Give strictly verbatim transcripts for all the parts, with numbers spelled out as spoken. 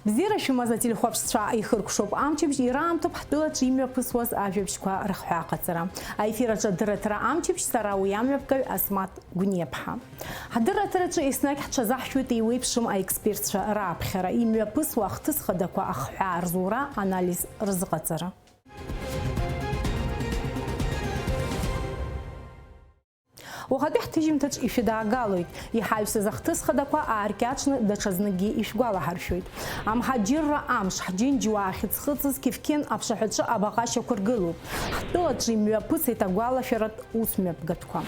Бзиара шәымаз ателехәаԥшцәа ихыркәшоуп амчыбжь, ираамҭоуп ҳтәылаҿы имҩаԥысуаз ажәабжьқәа рыхҳәааҟаҵара. Аефир аҿы адырраҭара амчыбжь, сара уи амҩаԥгаҩ Асмаҭ Гәниаԥҳа. Ҳдырраҭараҿы еснагь ҳҽазаҳшәоит еиуеиԥшым аекспертцәа рааԥхьара, имҩаԥысуа ахҭыс хадақәа ахҳәаа рзура, анализ рзыҟаҵара. Уахатәи ҳҭыжьымҭаҿ ишәыдаагалоит, иҳаҩсыз ахҭыс хадақәа ааркьаҿны даҽазныкгьы ишәгәалаҳаршәоит. Амҳаџьырра амш ҳџьынџьуаа ахьыӡхыҵыз Кефкен аԥшаҳәаҿы абаҟа шьақәыргылоуп. Ҳтәылаҿы имҩаԥысит агәалашәаратә усмҩаԥгатәқәа.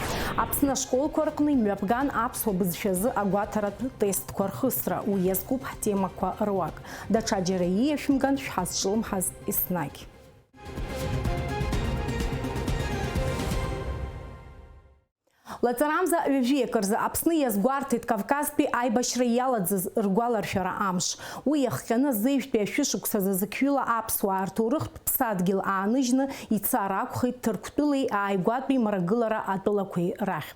Аԥсны ашколқәа рҟны имҩаԥган аԥсуа бызшәазы агәаҭаратә тестқәа рхысра, уи иазкуп ҳтемақәа руак. Даҽаџьара ииашәымган шәҳазҿлымҳаз еснагь. Лаҵарамза ҩажәиак рзы Аԥсны иазгәарҭеит Кавказтәи аибашьра иалаӡыз ргәаларшәара амш. Уи иахҟьаны зеижәтәи ашәышықәсазы зықьҩыла аԥсуаа рҭоурыхтә ԥсадгьыл ааныжьны ицар акәхеит Ҭырқәтәылеи ааигәатәи мрагылара атәылақәеи рахь.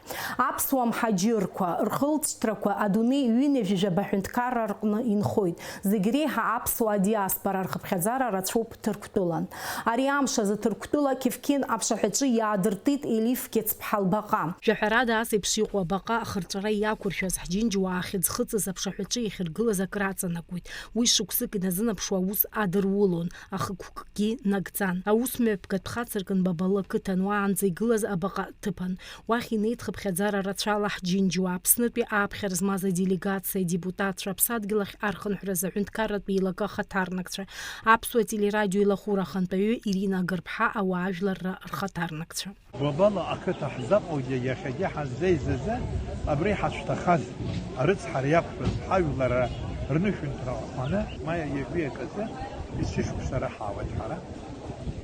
Аԥсуа мҳаџьырқәа рхылҵшьҭрақәа адунеи ҩынҩажәижәаба ҳәынҭқарра рҟны инхоит. Зегь реиҳа аԥсуа диаспора рхыԥхьаӡара рацәоуп Ҭырқәтәылан. Ари амш азы Ҭырқәтәыла Кефкен аԥшаҳәаҿы иаадыртит Елиф Кьыцԥҳа лбаҟа. Жәаҳәарада, ас еиԥш иҟоу абаҟа ахырҵәара иақәыршәаз ҳџьынџьуаа ахьыӡхыҵыз аԥшаҳәаҿы ихьыргылаз акраҵанакуеит. Уи шықәсык иназынаԥшуа аус адырулон, ахықәкгьы нагӡан. Аусмҩаԥгатә хацыркын Бабалы ақыҭан уаанӡа игылаз абаҟа ҭыԥан. Уахь инеит хыԥхьаӡара рацәала ҳџьынџьуаа, Аԥснытәи ааԥхьара змаз аделегациа, адепутатцәа, аԥсадгьыл ахь архынҳәразы аҳәынҭқарратә еилакы ахаҭарнакцәа, аԥсуа телерадио еилахәыра ахантәаҩы Ирина Агарԥҳа ауаажәларра рхаҭарнакцәа. Бабала ақыҭа ҳзаҟоугьы иахьагьы ҳаззеизаз, абри ҳашәҭахаз, арыцҳара иақәшәаз ҳажәлар рнышәынҭра ҟәҟәаны, маи ҩажәи акы азы есышықәса ара ҳаауеит ҳара.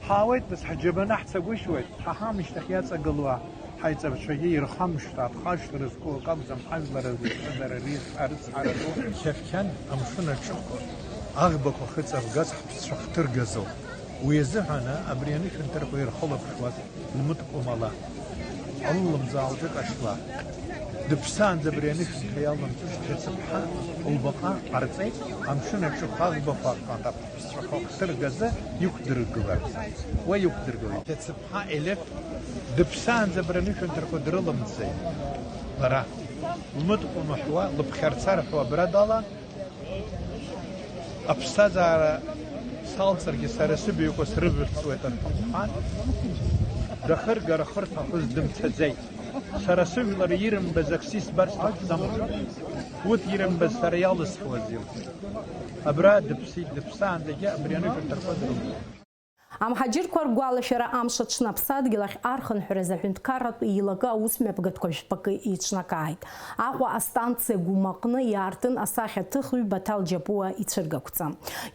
Ҳаауеит, нас ҳџьабаны ҳцагәышьуеит, ҳа ҳамышьҭахь иаҵагылоу ҳаиҵарцәагьы ирхамышҭуа, аԥхашьа рызку акы акәӡам, ҳажәлар рызкыз ара ри-, арыцҳара ду. Кьафқьан амшын аҿықә аӷбақәа хыҵаргаз ҳԥсцәа хҭыргазоуп. Уи азыҳәан абри анышәынҭрақәа ирхылаԥшуаз лмыткәмала, алылымӡаалҿы кашла, дыԥсаанӡа абри анышәынҭра иалымҵыз Ҭецыԥҳа лбаҟа ҟарҵеит, амшын аҿықә аӷбақәа ҟаҟаԥ. Ԥсцәаха хҭыргазы иқәдыргылар. Уа иқәдыргылеит. Ҭецыԥҳа Елеф дыԥсаанӡа абра анышәынҭрақәа дрылымҵит. Лара, лмыткәма ҳәуа, лыԥхьарца рҳәо абра далан. Аԥсҭазаара салҵыргьы сара сыбаҩқәа срывырҵуеит рҳәан, дахыргар ахы рҭахыз дымцаӡеит. Сара сыжәлар ирымбаз аксис сбар сҭахӡам. Урҭ ирымбаз сара иалысхуаз ирҭ. Абра дыԥсит, дыԥсаанӡагьы абри анышәынҭрақәа дрылҵит. Амҳаџьырқәа ргәалашәара амш аҽны аԥсадгьыл ахь архынҳәразы аҳәынҭқарратә еилакы аусмҩаԥгатәқәа жәпакы еиҿнакааит. Аҟәа астанциа Гәымаҟны иаартын асахьаҭыхҩы Баҭал Џьапуа ицәыргақәҵа.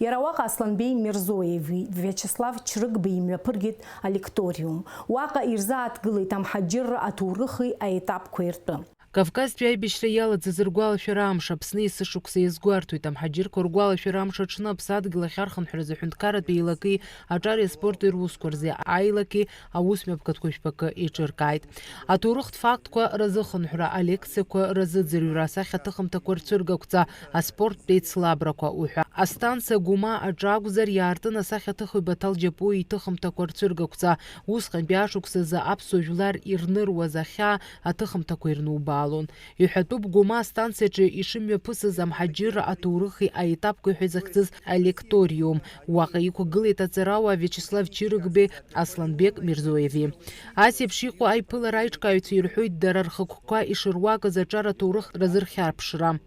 Иара уаҟа Асланбеи Мирзоиеви Виачеслав Чрыгбеи имҩаԥыргеит алекториум. Уаҟа ирзааҭгылеит амҳаџьырра аҭоурыхи аетапқәеи ртәы. Кавказтәи аибашьра иалаӡыз ргәалашәара амш Аԥсны есышықәса иазгәарҭоит. Амҳаџьырқәа ргәалашәара амш аҽны аԥсадгьыл ахь архынҳәразы аҳәынҭқарратә еилаки аҿари аспорти русқәа рзы аилаки аусмҩаԥгатәқәа жәпакы еиҿыркааит. Аҭоурыхтә фактқәа разыхынҳәра, алекциақәа разыӡырҩра, асахьаҭыхымҭақәа рцәыргақәҵа, аспорттә еицлабрақәа уҳәа. Астанциа Гәыма аҿы акәзар, иаартын асахьаҭыхҩы Баҭал Џьапуа иҭыхымҭақәа рцәыргақәҵа. Усҟантәи ашықәсазы аԥсуа жәлар ирныруаз ахьаа аҭыхымҭақәа ирнубаалон. Иҳәатәуп Гәыма астанциаҿы ишымҩаԥысыз амҳаџьырра аҭоурыхи аетапқәеи ҳәа изыхьӡыз алекториум. Уаҟа иқәгылеит аҵарауаа Виачеслав Чырыгбеи Асланбек Мирзоиеви. Ас еиԥш иҟоу аиԥылара аиҿкааҩцәа ирҳәоит, дара рхықәкқәа ишыруакыз аҿар аҭоурых разырхьарԥшра.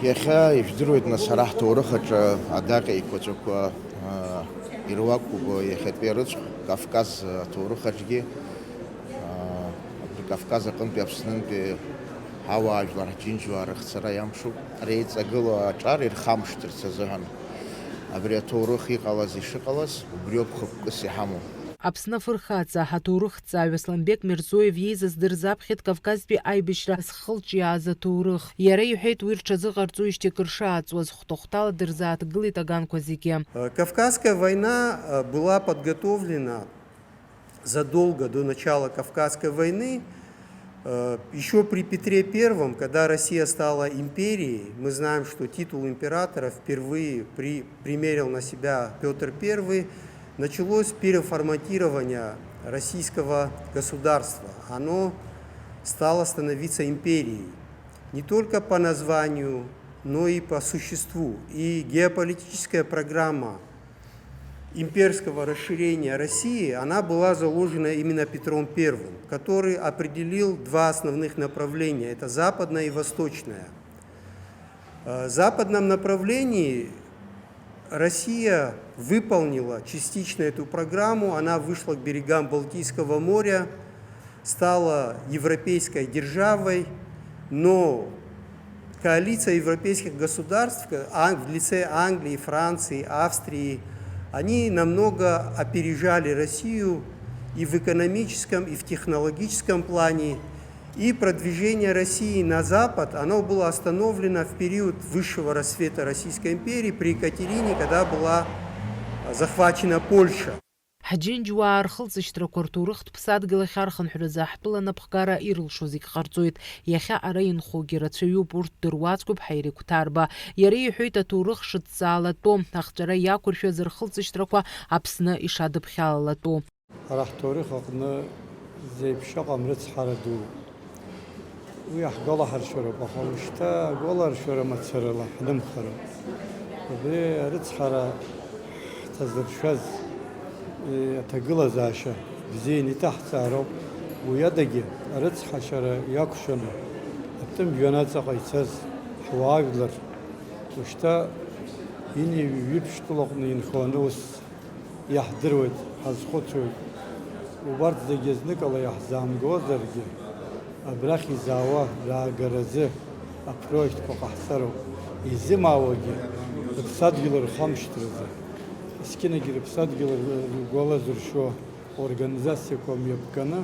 Иахьа ижәдыруеит, нас, ҳара ҳҭоурых аҿы адаҟьа еиқәаҵәақәа, аа, ируакуп иахьатәи арыцхә, Кавказ аҭоурых аҿгьы, аа, абри Кавказ аҟынтәи Аԥснынтәи ҳауаажәлар, ҳџьынџьуаа рыхцара иамшуп. Реиҵагылоу аҿар ирхамышҭырц азыҳәан абри аҭоурых иҟалаз ишыҟалаз, убриоуп хықәкыс иҳамоу. Аԥсны афырхаҵа, аҭоурыхҭҵааҩ Асланбек Мирзоев иеизаз дырзаԥхьеит Кавказтәи аибашьра зхылҿиааз аҭоурых. Иара иҳәеит, уи рҽазыҟарҵоижьҭеи акыр шааҵуаз, хәҭа-хәҭала дырзааҭгылеит аганқәа зегьы. Э, Кавказская война, э, была подготовлена задолго до начала Кавказской войны Э, Еще при Петре Первом, когда Россия стала империей, мы знаем, что титул императора впервые при, примерил на себя Петр Первый, началось переформатирование российского государства. Оно стало становиться империей не только по названию, но и по существу. И геополитическая программа имперского расширения России, она была заложена именно Петром Первым, который определил два основных направления. Это западное и восточное. Э, В западном направлении Россия выполнила частично эту программу, она вышла к берегам Балтийского моря, стала европейской державой, но коалиция европейских государств, а, в лице Англии, Франции, Австрии, они намного опережали Россию и в экономическом, и в технологическом плане. И продвижение России на запад, оно было остановлено в период высшего расцвета Российской империи при Екатерине, когда была, а, захвачена Польша. Ҳџьынџьуаа рхылҵышьҭрақәа рҭоурыхтә ԥсадгьыл ахь архынҳәразы ҳтәыла напхгара ирылшо зегь ҟарҵоит. Иахьа ара инхогьы рацәаҩуп, урҭ дыруаӡәкуп Ҳаири Қәҭарба. Иара иҳәоит аҭоурых шыҭҵаалатәу, ахҵәара иақәыршәаз рхылҵышьҭрақәа Аԥсны ишадыԥхьалалатәу. Ҳара ҳҭоурых аҟны зеиԥшыҟам рыцҳара ду. Уи ҳгәалаҳаршәароуп, аха ушьҭа агәаларшәара мацарала ҳнымхароуп. Убри арыцҳара ҳҭазыршәаз, е, аҭагылазаашьа бзианы иҭаҳҵаароуп. Уи адагьы арыцҳашьара иақәшәаны атәым жәҩан аҵаҟа ицаз ҳуаажәлар ушьҭа ини ҩажәи ԥшь тәылаҟны инхо анус иаҳдыруеит, ҳазхәыцуеит. Убарҭ зегьы зныкала иаҳзаамгозаргьы, абрахь изаауа раагаразы апроектқәа ҟаҳҵароуп. Изымаауагьы рыԥсадгьыл рхамышҭразы, есқьынагьы рыԥсадгьыл ргәалазыршәо организациақәа мҩаԥганы,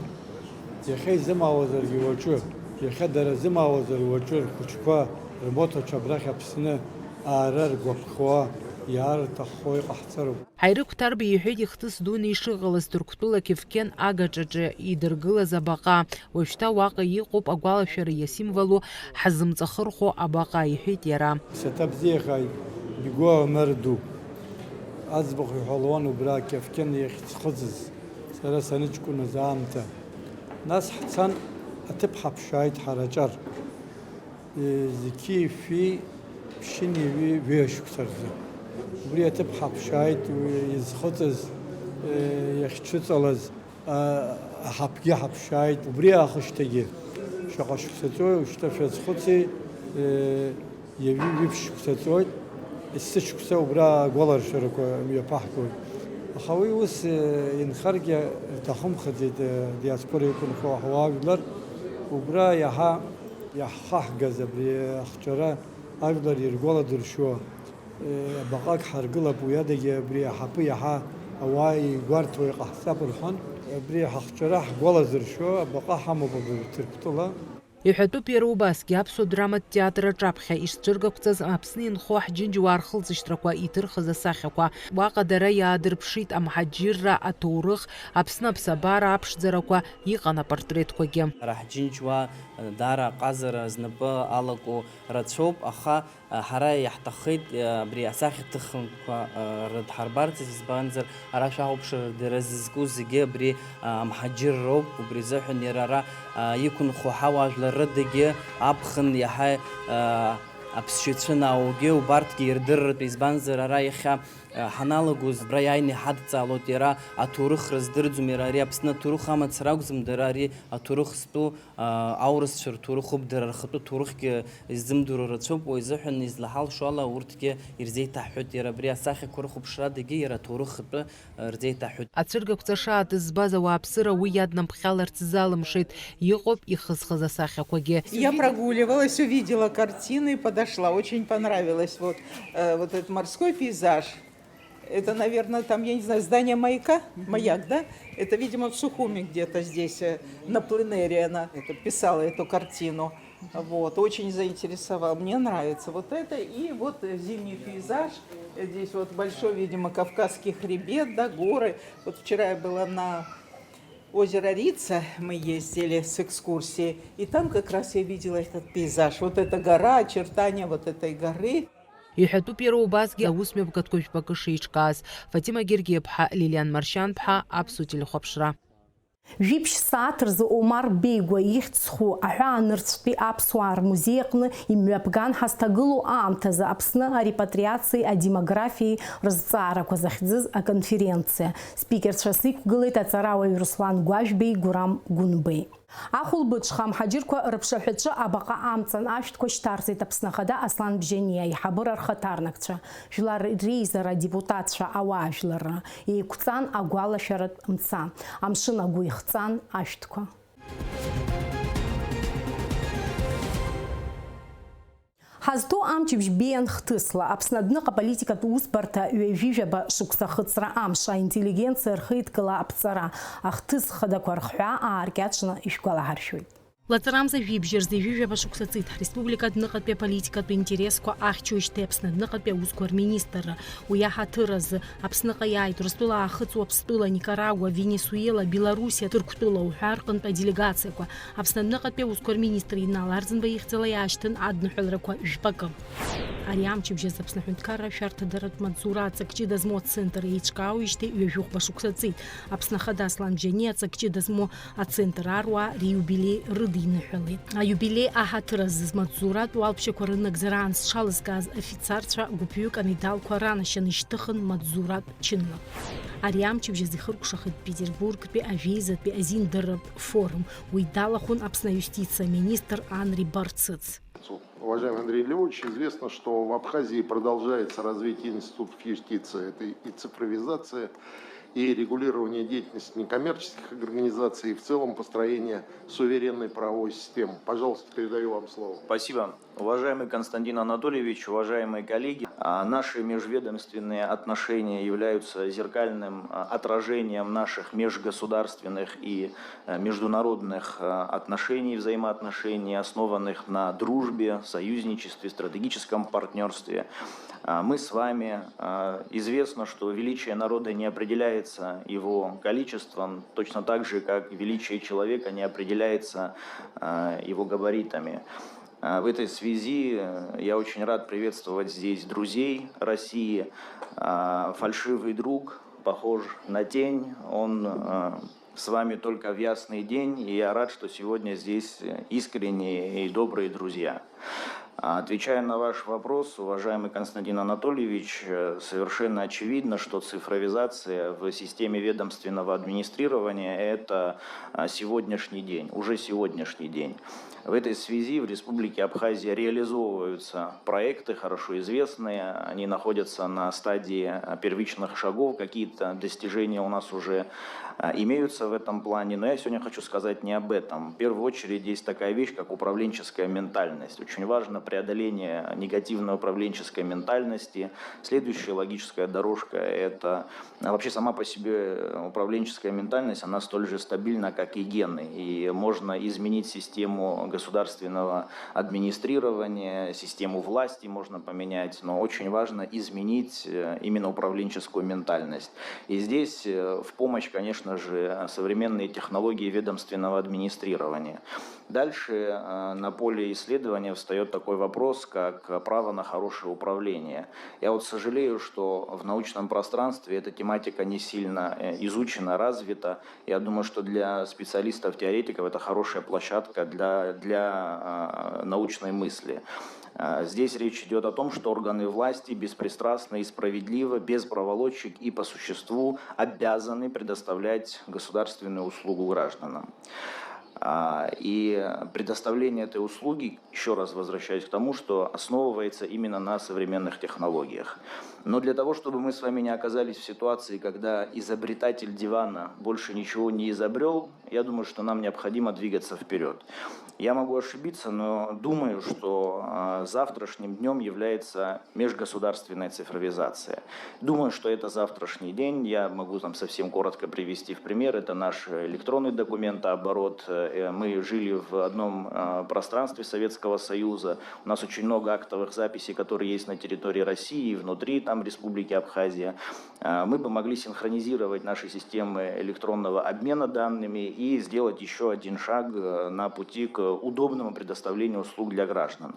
иахьа изымаауазаргьы уаҵәы, иахьа дара зымаауазар уаҵәы рхәыҷқәа, рмоҭацәа абрахь Аԥсны аара ргәаԥхауа, иаарҭаххо иҟаҳҵароуп. Ҳаирықә Ҭарба иҳәеит ихҭыс дуны ишыҟалаз Ҭырқәтәыла Кьывкьен агаҿаҿы идыргылаз абаҟа. Уажәшьҭа уаҟа иҟоуп агәалашәара иасимволу ҳзымҵахырхәо абаҟа, иҳәеит иара. Саҭабзиахааит, Бигәаа Омар ду. Аӡбахә иҳәалон убра Кьывкьен иахьӡхыҵыз, сара саныҷкәыназ аамҭа. Нас ҳцан, аҭыԥ ҳаԥшааит ҳара аҿар. Зқьи фи ԥшьынҩажәи ҩышықәса рзы. Убри аҭыԥ ҳаԥшааит, уи изхыҵыз, иахьцәыҵалаз, аҳаԥгьы ҳаԥшааит. Убри аахышьҭагьы шаҟа шықәса ҵуеи, ушьҭа шәазхәыци, ҩажәи ҩышықәса ҵуеит. Есышықәса убра агәаларшәарақәа мҩаԥаҳгоит. Аха уи ус инхаргьы рҭахымхаӡеит, диаспора иқәынхо ҳуаажәлар. Убра иаҳа иаҳхаҳгаз абри ахҿара ажәлар иргәаладыршәо, абаҟак ҳаргылап, уи адагьы абри аҳаԥы иаҳа ауаа игәарҭо иҟаҳҵап рҳәан, абри ҳахҿара ҳгәалазыршәо абаҟа ҳамоуп абри Ҭырқәтәыла. Иҳәатәуп иара убасгьы Аԥсуа драматә театр аҿаԥхьа ишцәыргақәҵаз Аԥсны инхо ҳџьынџьуаа рхылҵышьҭрақәа иҭырхыз асахьақәа. Уаҟа дара иаадырԥшит амҳаџьырра, аҭоурых, Аԥсны аԥсабара аԥшӡарақәа, иҟан апортретқәагьы. Ҳара ҳџьынџьуаа даара аҟазара знапы алаку рацәоуп, аха ҳара иаҳҭаххеит абри асахьаҭыхрақәа рыдҳарбарц, избанзар, ара шәахәаԥшыр, дара зызку зегьы абри амҳаџьырроуп, убри азыҳәан иара ара иқәынхо ҳауаажәлар рыдагьы аԥхын иаҳа аԥсшьацәа нааугьы убарҭгьы ирдырратәы, избанзар, ара иахьа ҳаналагоз абра иааины иҳадҵаалоит иара аҭоурых рыздырӡом, иара ари Аԥсны аҭоурых амацара акәӡам, дара ари аҭоурых зтәу аурысцәа рҭоурыхуп, дара рхатәы ҭоурыхгьы иззымдыруа рацәоуп, уи азыҳәан излаҳалшо ала урҭгьы ирзеиҭаҳҳәоит, иара абри асахьақәа рыхәаԥшрадагьы иара аҭоурых атәы рзеиҭаҳҳәоит. Ацәыргақәҵа шааҭызбаз ауааԥсыра уи иаднамԥхьаларц залымшеит, иҟоуп ихызхыз асахьақәагьы. Я прогуливалась, увидела картину и подошла. Очень понравилось. Вот, э, вот этот морской пейзаж. Это, наверное, там, я не знаю, здание маяка? Маяк, да? Это, видимо, в Сухуми где-то здесь, э, на пленэре она это, писала эту картину. Вот, очень заинтересовал. Мне нравится вот это. И вот, э, зимний пейзаж. Э, Здесь вот большой, видимо, Кавказский хребет, да, горы. Вот вчера я была на Озеро Рица мы ездили с экскурсией, и там как раз я видела этот пейзаж. Вот эта гора, очертания вот этой горы. Иҳәатәуп иара убасгьы аусмҩаԥгатәқәа жәпакы шеиҿкааз. Фатима Гергиаԥҳа, Лилиан Маршьанԥҳа, Аԥсуа телехәаԥшра. Жәиԥшь сааҭ рзы Омар Беигәа ихьӡ зху аҳәаанырцәтәи аԥсуаа рмузеи аҟны имҩаԥган ҳазҭагылоу аамҭазы Аԥсны арепатриациеи адемографиеи рызҵаарақәа захьӡыз аконференциа. Спикерцәас иқәгылеит аҵарауаҩ Руслан Гәажәбеи Гурам Гәынбеи. Ахәылбыҽха амҳаџьырқәа рыԥшаҳәаҿы абаҟа амҵан ашәҭқәа шьҭарҵеит Аԥсны Ахада Аслан Бжьаниа аиҳабыра рхаҭарнакцәа. Жәлар реизара адепутатцәа ауаажәларра еиқәҵан агәалашәаратә мца. Амшын агәы ихҵан ашәҭқәа. Ҳазҭоу амчыбжь беиан хҭысла. Аԥсны адәныҟа аполитикатә усбарҭа ҩажәижәаба шықәса ахыҵра амш, аинтеллигенциа рхеидкыла аԥҵара, ахҭыс хадақәа рхҳәаа ааркьаҿны ишәгәалаҳаршәоит. Лаҵарамза жәибжь рзы ҩажәижәаба шықәса ҵит ҳреспублика адәныҟатәи аполитикатә интересқәа ахьчоижьҭеи Аԥсны адәныҟатәи аусқәа рминистрра. Уи аҳаҭыр азы Аԥсныҟа иааит Урыстәыла Аахыҵ Уаԥстәыла, Никарагуа, Венесуела, Белоруссиа, Ҭырқәтәыла уҳәа рҟынтә аделегациақәа. Аԥсны адәныҟатәи аусқәа рминистр Инал Арӡынба ихьӡала иаашьҭын адныҳәалрақәа жәпакы. Ари амчыбжь азы Аԥсны аҳәынҭқарра ашәарҭадаратә маҵзура аҵак ҷыда змоу ацентр еиҿкаауижьҭеи ҩажәи хәба шықәса ҵит. Аԥсны Ахада Аслан Бжьаниа аҵак ҷыда змоу ацентр аруаа риубилеи рыдиныҳәалеит. Аиубилеи аҳаҭыр азы змаҵзуратә уалԥшьақәа рынагӡараан зҽалызкааз афицарцәа гәыԥҩык амедалқәа ранашьаны ишьҭыхын маҵзуратә чынла. Ари амчыбжь азы ихыркәшахеит Петербургтәи ажәеизатәи азиндырратә форум. Уи далахәын Аԥсны аиустициа аминистр Анри Барцыц. Уважаемый Андрей Львович, известно, что в Абхазии продолжается развитие институтов юстиции. Это и цифровизация, и регулирование деятельности некоммерческих организаций и в целом построение суверенной правовой системы. Пожалуйста, передаю вам слово. Спасибо. Уважаемый Константин Анатольевич, уважаемые коллеги, а, наши межведомственные отношения являются зеркальным, а, отражением наших межгосударственных и, э, международных, э, отношений, взаимоотношений, основанных на дружбе, союзничестве, стратегическом партнерстве. А, мы с вами, а, известно, что величие народа не определяется его количеством, точно так же, как величие человека не определяется, а, его габаритами. А, в этой связи, э, я очень рад приветствовать здесь друзей России. А, фальшивый друг похож на тень, он, э, с вами только в ясный день, и я рад, что сегодня здесь, э, искренние и добрые друзья. А, отвечая на ваш вопрос, уважаемый Константин Анатольевич, э, совершенно очевидно, что цифровизация в системе ведомственного администрирования — это, а, сегодняшний день, уже сегодняшний день. В этой связи в Республике Абхазия реализовываются проекты, хорошо известные. Они находятся на стадии, а, первичных шагов. Какие-то достижения у нас уже, а, имеются в этом плане. Но я сегодня хочу сказать не об этом. В первую очередь есть такая вещь, как управленческая ментальность. Очень важно преодоление негативной управленческой ментальности. Следующая логическая дорожка — это, а, вообще сама по себе управленческая ментальность, она столь же стабильна, как и гены. И можно изменить систему государственного администрирования, систему власти можно поменять, но очень важно изменить, э, именно управленческую ментальность. И здесь, э, в помощь, конечно же, современные технологии ведомственного администрирования. Дальше, э, на поле исследования встаёт такой вопрос, как, э, право на хорошее управление. Я вот сожалею, что в научном пространстве эта тематика не сильно, э, изучена, развита. Я думаю, что для специалистов-теоретиков это хорошая площадка для, для, а, научной мысли. А, здесь речь идёт о том, что органы власти беспристрастно и справедливо, без проволочек и по существу обязаны предоставлять государственную услугу гражданам. А, и предоставление этой услуги, ещё раз возвращаюсь к тому, что основывается именно на современных технологиях. Но для того, чтобы мы с вами не оказались в ситуации, когда изобретатель дивана больше ничего не изобрёл, я думаю, что нам необходимо двигаться вперёд. Я могу ошибиться, но думаю, что, а, завтрашним днём является межгосударственная цифровизация. Думаю, что это завтрашний день. Я могу там совсем коротко привести в пример. Это наш электронный документооборот. Э, мы жили в одном, а, пространстве Советского Союза. У нас очень много актовых записей, которые есть на территории России и внутри там Республики Абхазия, э, мы бы могли синхронизировать наши системы электронного обмена данными и сделать ещё один шаг, э, на пути к удобному предоставлению услуг для граждан.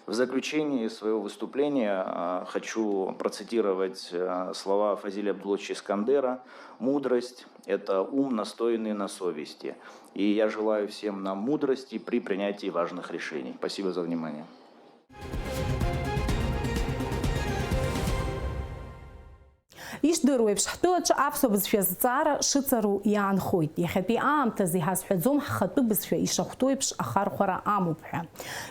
В заключении своего выступления, э, хочу процитировать, э, слова Фазиля Абдулловича Искандера: «Мудрость — это ум, настоянный на совести». И я желаю всем нам мудрости при принятии важных решений. Спасибо за внимание. Ишдыру еиԥш, ҳтәылаҿы аԥсуа бызшәа азҵаара шыҵару иаанхоит. Иахьатәи аамҭазы иҳазҳәаӡом ҳхатәы бызшәа ишахәҭоу еиԥш ахархәара амоуп ҳәа.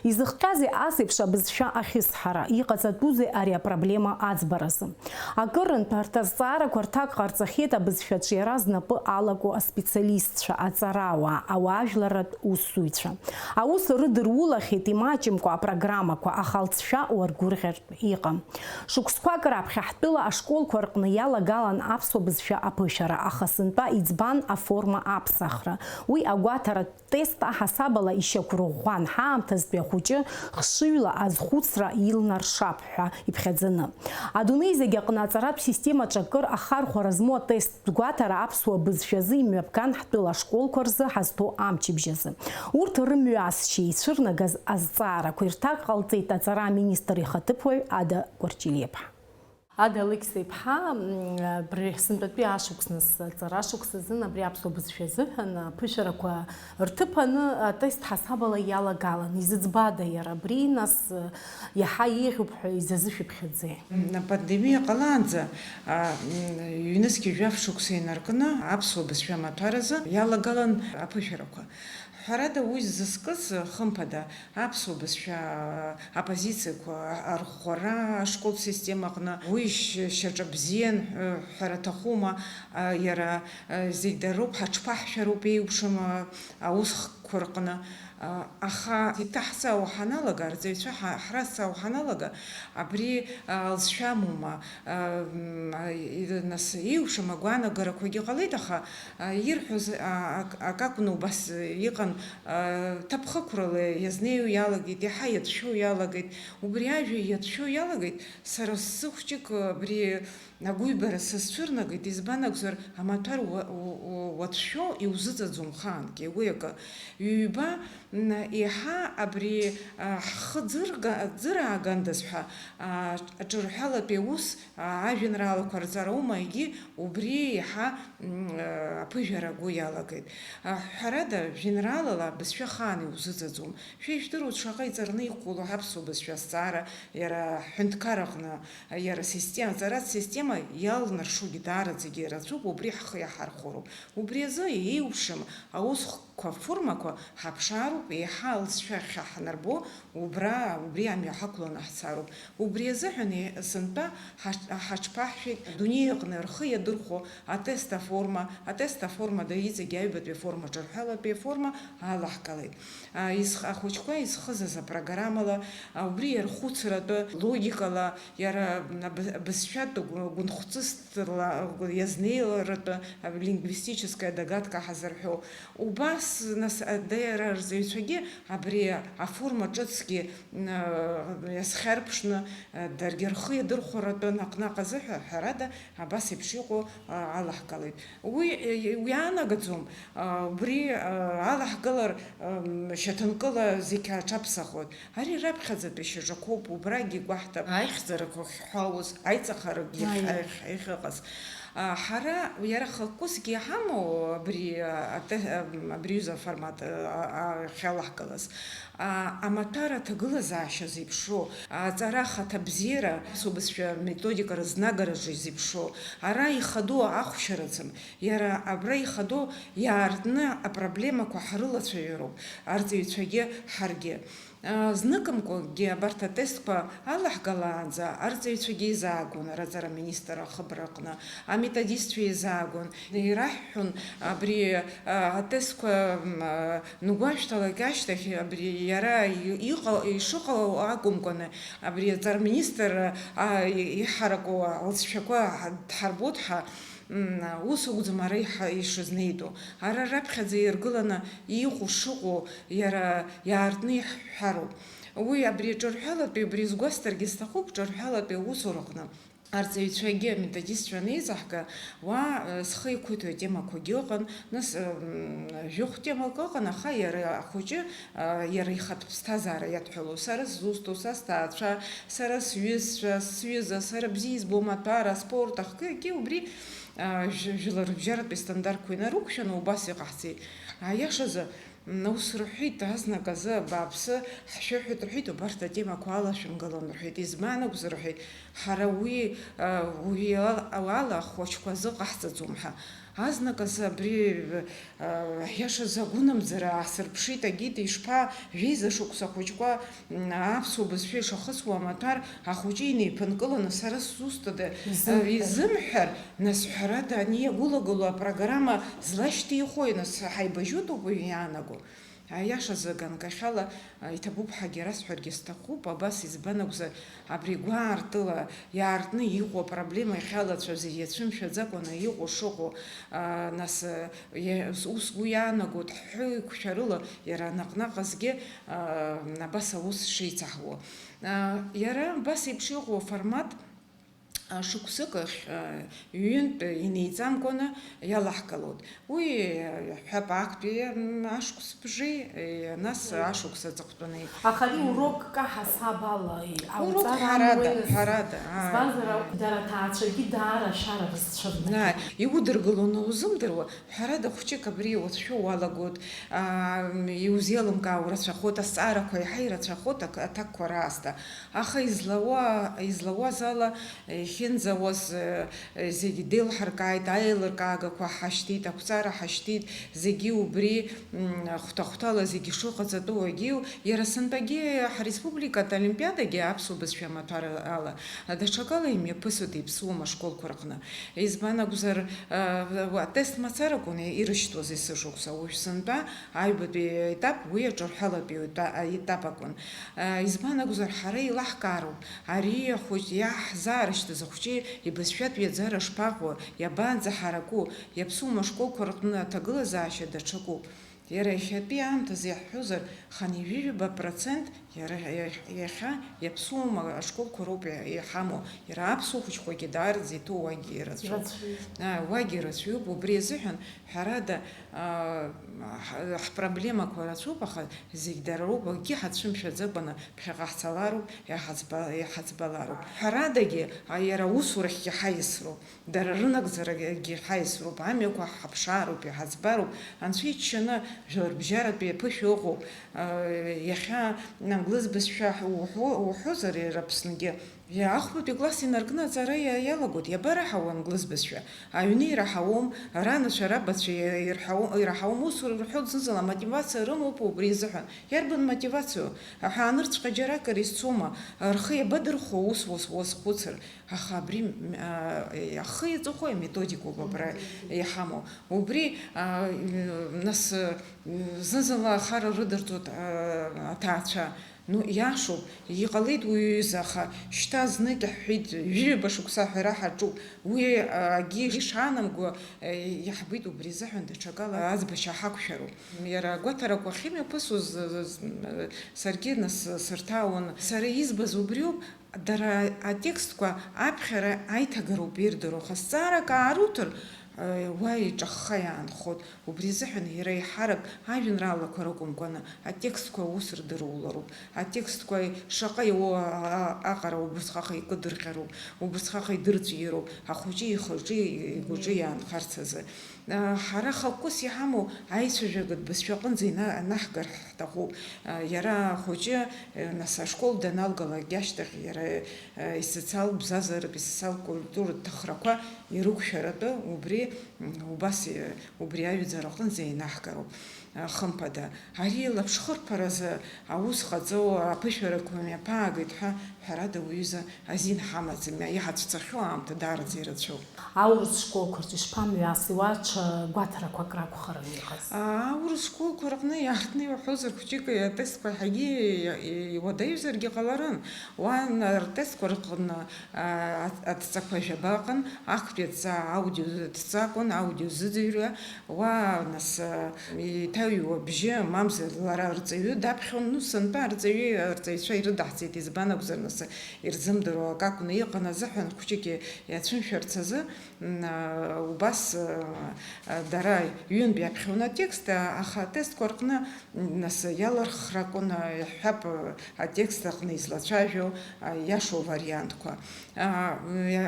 Изыхҟьазеи ас еиԥш абызшәа ахьысҳара? Иҟаҵатәузеи ари апроблема аӡбаразы? Акырынтә арҭ азҵаарақәа рҭак ҟарҵахьеит абызшәаҿы иара знапы алаку аспециалистцәа, аҵарауаа, ауаажәларратә усзуҩцәа. Аус рыдырулахьеит имаҷымкәа апрограммақәа, аха алҵшәа уаргәырӷьартә иҟам. Шықәсқәак раԥхьа ҳтәыла ашколқәа рҟны иалагалан аԥсуа бызшәа аԥышәара, аха сынтәа иӡбан аформа аԥсахра. Уи агәаҭаратә тест аҳасабала ишьақәырӷәӷәан, ҳаамҭазтәи ахәыҷы хшыҩла азхәыцра илнаршап ҳәа иԥхьаӡаны. Адунеи зегь аҟны аҵаратә системаҿы акыр ахархәара змоу атест гәаҭара аԥсуа бызшәазы имҩаԥган ҳтәыла ашколқәа рзы ҳазҭоу амчыбжь азы. Урҭ рымҩасшьа ицәырнагаз азҵаарақәа ирҭак ҟалҵеит аҵара аминистр ихаҭыԥуаҩ Ада Кәарҷелиаԥҳа. Ада Алықьса-иԥҳа, м, абри сынтәатәи ашықәс, нас, аҵара ашықәс азын абри аԥсуа бызшәа азыҳәан аԥышәарақәа рҭыԥаны атест ҳасабала иалагалан. Изыӡбада иара абри, нас, иаҳа еиӷьуп ҳәа изазышәыԥхьаӡеи? Апандемиа ҟалаанӡа, а, м, ҩнызқьи жәаф шықәса инаркны аԥсуа бызшәа амаҭәаразы иалагалан аԥышәарақәа. Ҳәарада, уи зызкыз, хымԥада, аԥсуа бызшәа апозициақәа арӷәӷәара ашколтә система аҟны, уи шь-, шьаҿа бзиан, ҳәа-, ҳәара аҭахума, а, иара, а, зегь дароуп, ҳаҽԥаҳшәароуп еиуԥшым, а, аусхкқәа рҟны. А, аха иҭаҳҵаауа ҳаналага, арҵаҩцәа ҳа-, ҳразҵаауа ҳаналага, абри, а, алҵшәа амоума, а, м, а, и-, нас еиуԥшым агәаанагарақәагьы ҟалеит, аха, а, ирҳәоз, а, ак-, акакәны убас иҟан, а, ҭаԥхықәрала иазнеиуа иалагеит, иаҳа иацәшәо иалагеит. Убри ажәа иацәшәо иалагеит, сара сзы хәҷык абри агәыҩбара сызцәырнагеит, избан акәзар, амаҭәар уа-, у-, у-, уацәшәо иузыҵаӡом хаангьы уи акы. Ҩба, м, еиҳа абри, а, ҳхы ӡырга-, ӡыраагандаз ҳәа, а, аҿырҳәалатәи аус, а, ажәеинраалақәа рҵара аума, егьи убри еиҳа, м, а, аԥыжәара агәы иалагеит. А, ҳәарада, жәеинраалала абызшәа хаан иузыҵаӡом. Шәа ижәдыруеит шаҟа иҵарны иҟоу аԥсуа бызшәа азҵаара, иара ҳҳәынҭқарраҟны, иара асистема, аҵаратә система иалнаршогьы даараӡагьы ирацәоуп, убри ҳхы иаҳархәароуп. Убри азы еиуԥшым аусқәа формақәа ҳаԥшаароуп, еиҳа алҵшәа ахьа ҳанарбо, убра, убри амҩа ҳақәланы ҳцароуп. Убри азыҳәан е-, сынтәа ҳаҽ-, ҳаҽԥаҳшәеит адунеи аҟны рхы иадырхәо атест аформа, атест аформа да иҵегь аҩбатәи аформа, ҿырҳәалатәи аформа алаҳгалеит. А, исх-, ахәыҷқәа изхызаз апрограммала, а, убри иархәыцратәы логикала, иара аб-, абызшәатә гәы-, гәынхәҵысҭла иазнеиларатәы, а, лингвистическая догадка ҳазырҳәо. Убас, нас, а, даара арҵаҩцәагьы абри аформа ҿыцгьы, м, а, иазхьарԥшны, а, даргьы рхы иадырхәаратәы наҟ-наҟ азыҳәа, ҳәарада, абас еиԥш иҟоу, а, алаҳгалеит. Уи, е, уи иаанагаӡом, а, убри, а, алаҳгалар, ам, шьаҭанкыла зегь аҽаԥсахоит. Ари раԥхьаӡатәи шьаҿақәоуп, убрагьы игәаҳҭап. Аихьӡарақәа ахьҳәауаз, аиҵахарагьы Аиеи. ахь-, ахь-, ахьыҟаз. А, ҳара иара хықәкысгьы иҳамоу абри, а, ате-, ам, абри аҩыза аформат, а, а, ахьалаҳгалаз. А, амаҭәар аҭагылазаашьа зеиԥшроу, аҵара ахаҭа бзиара, аԥсуа бызшәа методика рызнагараҿы изеиԥшроу, ара ихадоу ахәшьараӡам, иара абра ихадоу иаартны апроблемақәа ҳрылацәажәароуп, арҵаҩцәагьы ҳаргьы. А, зныкымкәагьы абарҭ атестқәа алаҳгалаанӡа арҵаҩцәагьы изаагон араҵара аминистр ахыбраҟны, аметодистцәа изаагон, ираҳҳәон абри, а, атестқәа, м, а, Нгәашәҭалак ашьҭахь, абри иара и-, иҟал-, ишыҟало акәымкәаны, абри аҵара министр, а, и-, иҳараку алҵшәақәа ҳа-, дҳарбоит ҳа, м, ус акәӡам ара иҳа-, ишызнеитәу. Ара раԥхьаӡа иргыланы иҟоу шыҟоу иара иаартны иаҳҳәароуп. Уи абри ҿырҳәалатәи, убри згәасҭаргьы сҭахуп, ҿырҳәалатәи аусураҟны. Арҵаҩцәагьы аметодистцәа анеизаҳга, уа, э, схы иқәиҭу атемақәагьы ыҟан, нас, э, м, жәохә темак ыҟан, аха иара ахәыҷы, э, иара ихатә ԥсҭазаара иадҳәалоу, сара сзусҭоу, са сҭаацәа, сара сҩызцәа, сҩыза, сара бзиа избо амаҭәар, аспорт, ахкы, егьи убри, э, ж-, жәларбжьаратәи стандартқәа инарықәшәаны убас иҟаҳҵеит. Аиашазы, Ус рҳәеит, азнык азы абааԥсы ҳшәыҳәоит рҳәеит, убарҭ атемақәа алашәымгалан рҳәеит. Избан акәзар рҳәеит, ҳара уи, уи ала ахәаҷқәа азы ҟаҳҵаӡом ҳәа. Азнык азы абри, аиашазы агәынамӡара аасырԥшит, агьида, ишԥа, жәеиза шықәса ахәыҷқәа, аԥсуа бызшәа ишахысуа амаҭәар ахәыҷы инеиԥынкыланы сара сзусҭада, изымҳәар, изымҳәар, нас ҳәарада, ани иагәылагылоу апрограмма злашьҭихуеи, нас ҳаибажьутоуп уаҩы иаанаго? Аиашазы, ганкахьала, а, иҭабуп ҳәагьы расҳәаргьы сҭахуп, абас избан акәзар, абри гәаартыла иаартны иҟоу апроблема иахьалацәажәо зегьы иацәымшәаӡакәаны иҟоу шыҟоу, а, нас, а, иа-, ус, ус сгәы иаанагоит, ҳҳәеиқәшәарыла иара наҟ-наҟ азгьы, а, абас аус шеицаҳуа. А, иара абас еиԥш иҟоу аформат, а, шықәсык ахь, а, ҩынтә инеиҵамкәаны иалаҳгалоит. Уи, а, ҳәап, актәи, м, ашықәс бжеи, е, нас ашықәс аҵыхәтәаны. Аха ари урокк аҳасаб ала, е, урок ауҵара ҳәарада, амуеи, ҳәарада, аа. Избанзар, дара аҭаацәагьы даара ашәара рызцәырнагеит. Иудыргыло наузымдыруа, ҳәарада, хәҷык абри уацәшәо уалагоит, аа, иузеилымкаауа рацәахоит, азҵаарақәа еиҳа ирацәахоит, ак-, аҭакқәа раасҭа. Аха излауа, излауаз ала, иахьынӡауаз, э, зегьы деилҳаркааит, аилыркаагақәа ҳашьҭит, ақәҵара ҳашьҭит, зегьы убри, м, хәҭа-хәҭала зегьы шыҟаҵатәу агьиу, иара сынтәагьы ҳареспубликатә олимпиадагьы аԥсуа бызшәа амаҭәар ала, даҽакала имҩаԥысуеит иаԥсуам ашколқәа рҟны. Избан акәзар, э, атест мацара акәын ирышьҭуаз есышықәса, уажә сынтәа аҩбатәи аетап, уи аҿырҳәалатәи аетап, аетап акәын. Э, избан акәзар, ҳара еилаҳкаароуп, ари ахәыҷ иаҳзаарышьҭыз ахәҷы ибызшәатә иаӡара шԥаҟоу, иабанӡаҳараку, иаԥсуам ашколқәа рҟны аҭагылазаашьа даҽакуп. Иара иахьатәи аамҭазы иаҳҳәозар, хынҩажәижәаба процент иара иахь-, иахьа иаԥсуам ашколқәа роуп иа-, иҳамоу, иара аԥсуа хәыҷқәагьы даараӡа иҭоу уагьы ирацәоуп. Ирацәаҩуп. Аа, уагьы ирацәаҩуп, убри азыҳәан, ҳәарада, аа, ҳ-, ҳпроблемақәа рацәоуп, аха зегь дара роуп, акгьы ҳацәымшәаӡакәаны ԥхьаҟа ҳцалароуп, иҳаӡба-, иҳаӡбалароуп. Ҳәарадагьы, а, иара аусурахьгьы ҳаиасроуп. Дара рынагӡарагьы ҳаиасроуп, амҩақәа ҳаԥшаароуп, иҳаӡбароуп, анцәа иџьшьаны жәларбжьаратәи аԥышәа ыҟоуп. Иахьа англыз бызшәа уҳәо-, уҳәозар, иара Аԥсныгьы, иа-, ахәбатәи класс инаркны аҵара иа-, иалагоит, иабараҳауа англыз бызшәа? Аҩны ираҳауам, ранацәа, рабацәа иа-, ирҳау-, ираҳауам, усура рҳәоит, зынӡала амотивациа рымоуп убри азыҳәан. Иарбан мотивациоу? Аҳәаанырцәҟа џьаракыр изцома? Рхы иабадырхәо ус уаз-, уазхәыцыр? Аха абри, м, а, ахы иҵыхәоу аметодикоуп абра иҳамоу. Убри, а, м, нас, м, зны-зынла ахара рыдырҵоит, а, аҭаацәа. Ну, иашоуп, иҟалеит уи аҩыза, аха шьҭа знык иаҳҳәеит, ҩажәаба шықәса аҳәара ҳаҿуп. Уи, а, акгьы ишаанамго, а, иаҳбеит, убри азыҳәан даҽакала аӡбашьа ҳақәшәароуп. Иара агәаҭарақәа ахьымҩаԥысуаз, з-, з-, з-, саргьы нас сырҭаауан. Сара избаз убриоуп, Дара атекстқәа аԥхьара аиҭагароуп ирдыруа, аха зҵаарак ааруҭар, уа иҿахха иаанхоит. Убри азыҳәан иара еиҳарак ажәеинраалақәа ракәымкәаны, атекстқәа аус рдыруа лароуп. Атекстқәа шаҟа иауа а-, а-, аҟара убырсҟак икыдырҟьароуп, убырсҟак идырҵәиироуп, ахәыҷы ихы-иҿы, игәаҿы иаанхарц азы. Ҳара хықәкыс иҳамоу аицәажәагатә бызшәа аҟынӡа ина-, инаҳгар ҳҭахуп. Иара ахәыҷы, нас, ашкол даналгалак ашьҭахь иара исоциалтә бзазаратә, исоциалтә культуратә ҭахрақәа ирықәшәаратәы убри, убас, убри аҩаӡара аҟынӡа инаҳгароуп. Хымԥада, ари лаԥшхырԥаразы аус ҟаҵо аԥышәарақәа мҩаԥаагеит ҳәа, ҳәарада, уҩыза азин ҳамаӡам, иҳацәцахьоу аамҭа даараӡа ирацәоуп. Аурыс школқәа рҿы ишԥамҩаси, уа ҽа гәаҭарақәак ракәхарын иҟаз? Аурыс школқәа рҟны иаартны иуҳәозар, хәҷык атестқәа ҳагьы иуадаҩзаргьы ҟаларын. Уа ртестқәа рҟны, а, адҵақәа жәаба ыҟан, актәи адҵа аудио дҵакәын, аудио зыӡырҩуа, уа, нас, а, иҭа-, Аҩуа бжьы, мамзар лара арҵаҩы даԥхьон, ну, сынтәа арҵаҩы, арҵаҩцәа ирыдаҳҵеит, избан акәзар, нас, ирзымдыруа акы акәны иҟан азыҳәан, хәыҷыкгьы иацәымшәарц азы, м, а, убас, а, а, дара ҩынтә иаԥхьон атекст, а, аха атестқәа рҟны, м, нас, иалырхракәын, а, иаҳҳәап, а, атекст аҟны излацәажәо, а, иашоу вариантқәа. А,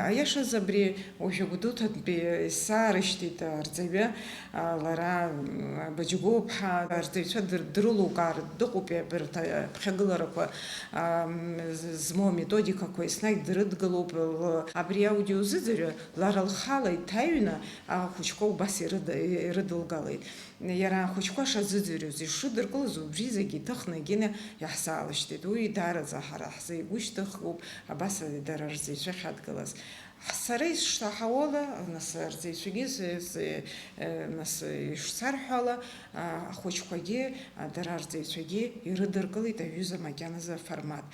аиашаз абри уажәы Гәдоуҭантәи саарышьҭит арҵаҩы, а, лара, м, Баџьгәыуԥҳа, арҵаҩцәа дыр-, дрылукаар дыҟоуп, абарҭ аԥхьагыларақәа, а, м, з-, змоу аметодикақәа еснагь дрыдгылоуп. Л-, абри аудиозыӡырҩы лара лхала иҭаҩны ахәыҷқәа убас ирыд-, ирыдылгалеит. Иара ахәыҷқәа шазыӡырҩыз, ишрыдыркылаз убри зегьы иҭыхны егьины иаҳзаалышьҭит. Уи даараӡа ҳара ҳзы игәышьҭыхгоуп, абас дара рзы ицәыхьадгылаз. Сара исшаҳауала, нас, арҵаҩцәагьы с-, с-, э, нас, ишсарҳәала, а, ахәыҷқәагьы, а, дара арҵаҩцәагьы ирыдыркылеит аҩыза макьаназы аформат.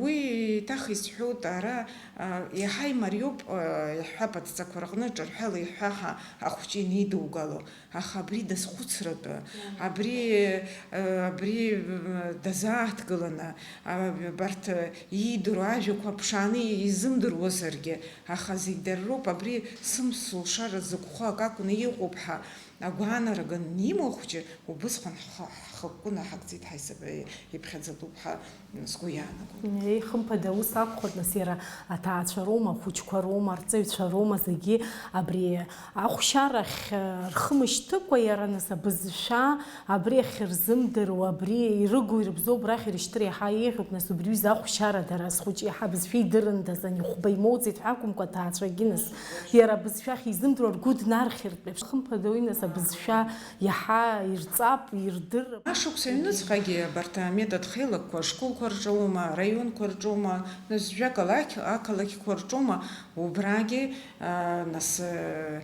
Уи еиҭах исҳәоит, ара, а, иаҳа имариоуп, а, иаҳҳәап, адҵақәа рҟны ҿырҳәала иҳәаҳа ахәҷы инидугало. Аха абри дазхәыцратәы, абри, э, абри, э, дазааҭгыланы, а, абарҭ, э, иидыруа ажәақәа ԥшааны изымдыруазаргьы, аха зегь дара роуп, абри сымс лшара зықәхо акакәны иҟоуп ҳәа агәаанарага анимоу ахәҷы, убысҟан ҳхы, ҳхықәкы наҳагӡеит ҳаисап-, э, иԥхьаӡатәуп ҳәа сгәы иаанагоит. Хымԥада, ус акәхоит, нас, иара аҭаацәа роума, ахәыҷқәа роума, арҵаҩцәа роума, зегьы абри ахәшьарахь, э, рхы мышьҭыкәа, иара, нас, абызшәа абри ахьырзымдыруа, абри ирыгу ирыбзоу абрахь ирышьҭыр иаҳа еиӷьуп, нас, убри ҩыза ахәшьара дара зхәыҷы иаҳа абызшәа идырындаз, ани хәба имоуӡеит ҳәа акәымкәа, аҭаацәагьы, нас, иара абызшәа ахьизымдыруа ргәы днархьыртә еиԥш. Хымԥада, уи, нас, абызшәа иаҳа ирҵап, ирдырп. Ашықәс аҩныҵҟагьы абарҭ аметод хеилакқәа ашколқәа рҿоума, араионқәа рҿоума, нас, жәакала, ақь-, ақалақьқәа рҿоума, убрагьы, а, нас, э,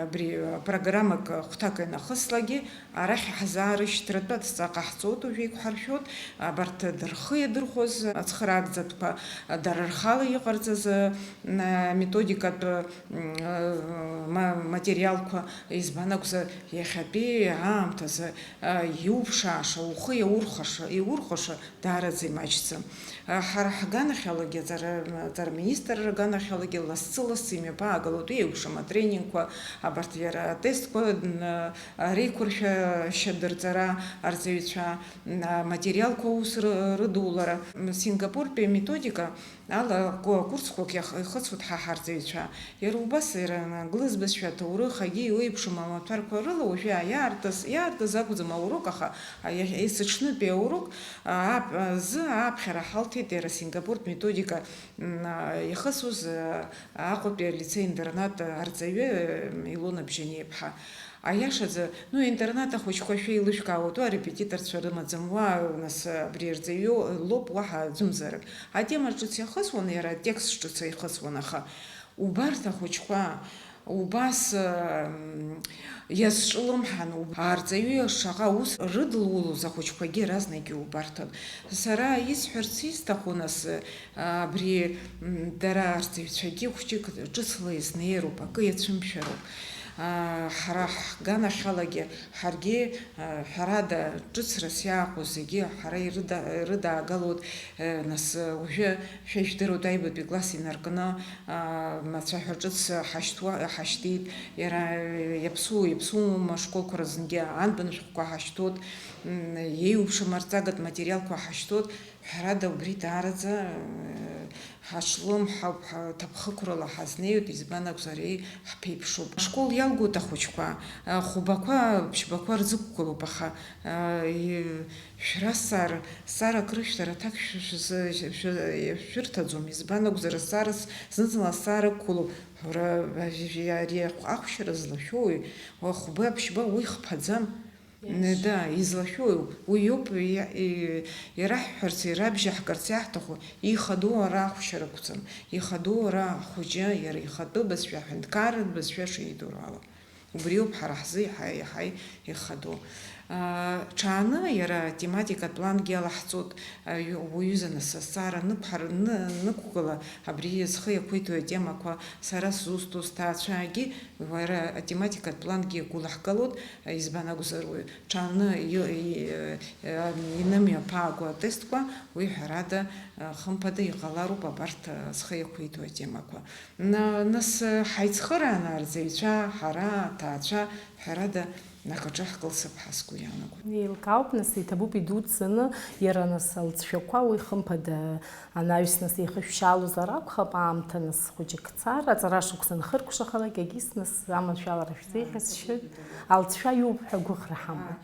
абри программак хәҭак ианахыслагьы, арахь ҳзаарышьҭратәы адҵа ҟаҳҵоит, уажәы еиқәҳаршәоит, абарҭ рхы иадырхәоз ацхыраагӡатәқәа, дара рхала иҟарҵаз, м, методикатә, м, ма-, материалқәа, избан акәзар, иахьатәи аамҭазы, а, иуԥшааша, ухы иаурхәаша, иаурхәаша даараӡа имаҷӡам. А, ҳара ҳганахьалагьы, аҵара, аҵара министр рганахьалагьы лассы-лассы имҩаԥаагалоит еиуԥшым атренингқәа, абарҭ иара атестқәа, н-, реиқәыршәашьа дырҵара, арҵаҩцәа, н-, аматериалқәа аус ры-, рыдулара. М, Сингапуртәи аметодика ала ку-, акурсқәак иах-, ихыцуеит ҳа ҳарҵаҩцәа. Иара убас, иара англыз бызшәа, аҭоурых, агьи еиуеиԥшым амаҭәарқәа рыла уажәы иаартыз, иаартыз акәӡам аурок, аха, а, иахь-, есыҽнытәи аурок, а, ап-, азы ааԥхьара ҳалҭеит иара Сингапуртә методика, м, а, ихысуаз, а, Аҟәатәи алицеи-интернат арҵаҩы, м, Илона Бжьаниаԥҳа. Аиашазы, ну, интернат ахәыҷқәа шәеилышәкаауеит, уа арепетиторцәа рымаӡам, уа, нас, абри арҵаҩы лоуп, уаҳа аӡәымзарак. Атема ҿыц иахысуан, иара атекст ҿыц ихысуан, аха убарҭ ахәыҷқәа убас, м, иазҿлымҳан, уб-, арҵаҩы шаҟа аус рыдылулоз ахәыҷқәагьы иаразнакгьы убарҭон. Сара исҳәарц исҭаху, нас, абри, м, дара арҵаҩцәагьы хәҷык ҿыцла изнеироуп, акы иацәымшәароуп. А, ҳара ҳганахьалагьы ҳаргьы, а, ҳәарада, ҿыцрас иааҟоу зегьы ҳара ирыда-, ирыдаагалоит, э, нас, уажәы шәа ижәдыруеит, аҩбатәи класс инаркны, а, ацәаҳәа ҿыц ҳашьҭуа-, ҳашьҭит, иара, э, иаԥсуоу, иаԥсуоума ашколқәа рзынгьы анбан шәҟәқәа ҳашьҭоит, м, еиуеиԥшым арҵагатә материалқәа ҳашьҭоит. Ҳәарада, убри даараӡа, э, ҳашлымҳауп, ҳа-, ҭакԥхықәрала ҳазнеиуеит, избан акәзар, ҳԥеиԥшуп. Ашкол иалгоит ахәыҷқәа, э, хәбақәа, ԥшьбақәа рзықәгылоуп, аха, э, и-, шәра сара, сара акрышәҭар, аҭак шә-, шәзы-, шәы-, шәырҭаӡом, избан акәзар, сара с-, зны-зынла сара ықәгылоуп. Ра-, ари ахәшьара злашәоуи, хәба, ԥшьба, уи хԥаӡам. Н-, да, излашәои, уи иоуп иа-, и-, ираҳҳәарц, ирабжьаҳгарц иаҳҭаху, ихадоу ара ахәшьара ақәӡам, ихадоу ара ахәыҷы, иара ихатәы бызшәа, аҳәынҭқарратә бызшәа шидур ала. Убриоуп ҳара ҳзы иаҳа, иаҳа ихадоу. Ҽааны иара атематикатә плангьы алаҳҵоит, уаҩызаныс азҵаара нықәҳар-, ны-, нықәгыла, абри зхы иақәиҭу атемақәа, сара сзусҭоу сҭаацәагьы, уара атематикатә плангьы иагәылаҳгалоит, избан акәзар, уаҩ ҽааны и-, и-, инымҩаԥааго атестқәа, уи ҳәарада, хымԥада иҟалароуп абарҭ зхы иақәиҭу атемақәа. На-, нас, ҳаицхырааны арҵаҩцәа, ҳара, аҭаацәа, ҳәарада, акаҿы ҳкылсып ҳәа сгәы иаанагоит. Еилкаауп, нас, иҭабуп идуццаны, иара, нас, алҵшәақәа уи, хымԥада, анаҩс, нас, еихышәшьаалозар акәхап, аамҭа, нас, хәыҷык цар, аҵара шықәса анхыркәшахалак, егьыс, нас, аманшәалара шәзеиӷьасшьоит, алҵшәа иоуп ҳәа гәыӷра ҳамоуп.